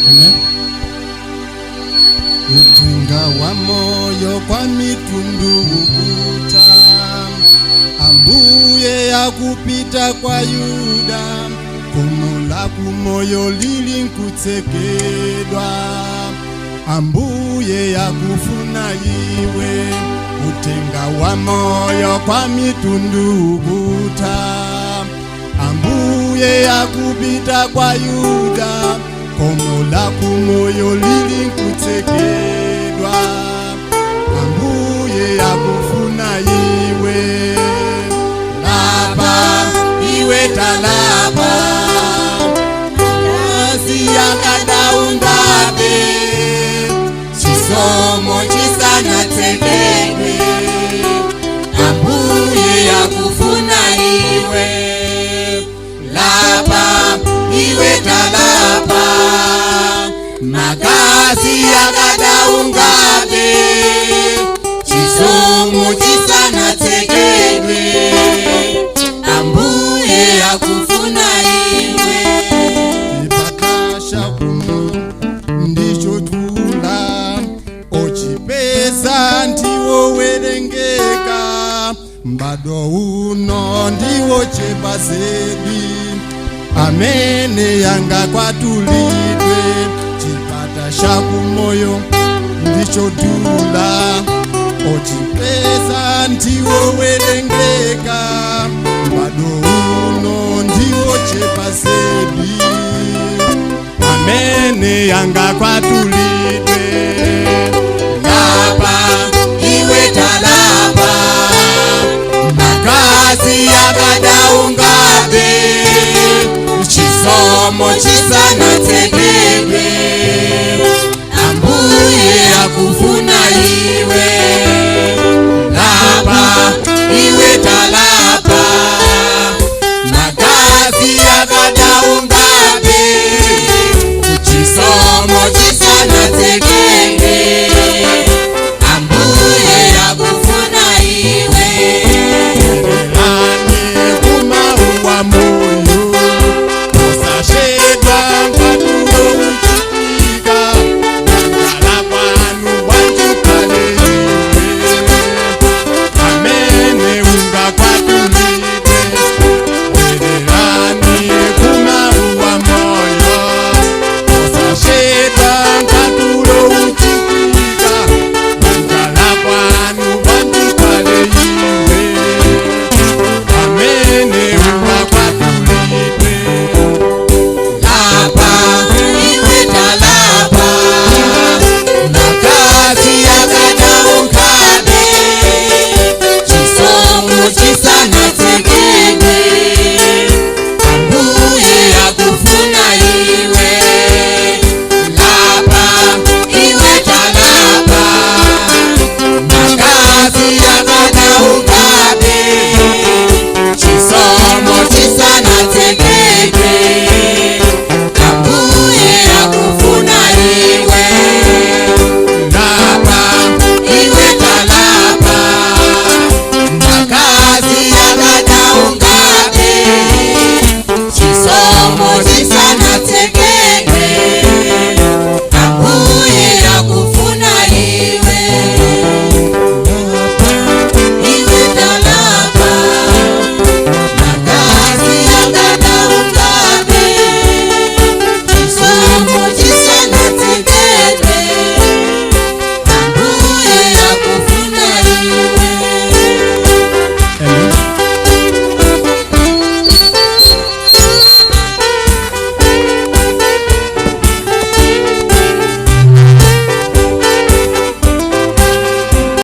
Amen. Uthenga wa moyo kwa mitundu ukuta, ambuye yakupita kwa Yuda, khomo la kumoyo lili nkutsekedwa, ambuye yakufuna iwe. Uthenga wa moyo kwa mitundu ukuta, ambuye yakupita kwa Yuda, khomo la kumoyo lili nkutsekedwa, ambuye yakufuna iwe. Lapa iwe, talapa, kasi yakadaungabe, Chisomo chisanatsekedwe, ambuye yakufuna iwe. Lapa iwe, talapa, makasi yakadaungabe, chisomo chisanatsekedwe, ambuye yakufuna iwe. Chipata chakumoyo ndichodula, ochipeza ndiwo werengeka, m'badwo uno ndiwo chepa zedi amene yanga kwatulidwe. Chipata chakumoyo ndichodula, ochipeza ndiwo werengeka, m'badwo uno ndiwo chepa zedi amene yanga kwatulidwe. Lapa iwe, talapa, makasi yakadaungabe, chisomo chisana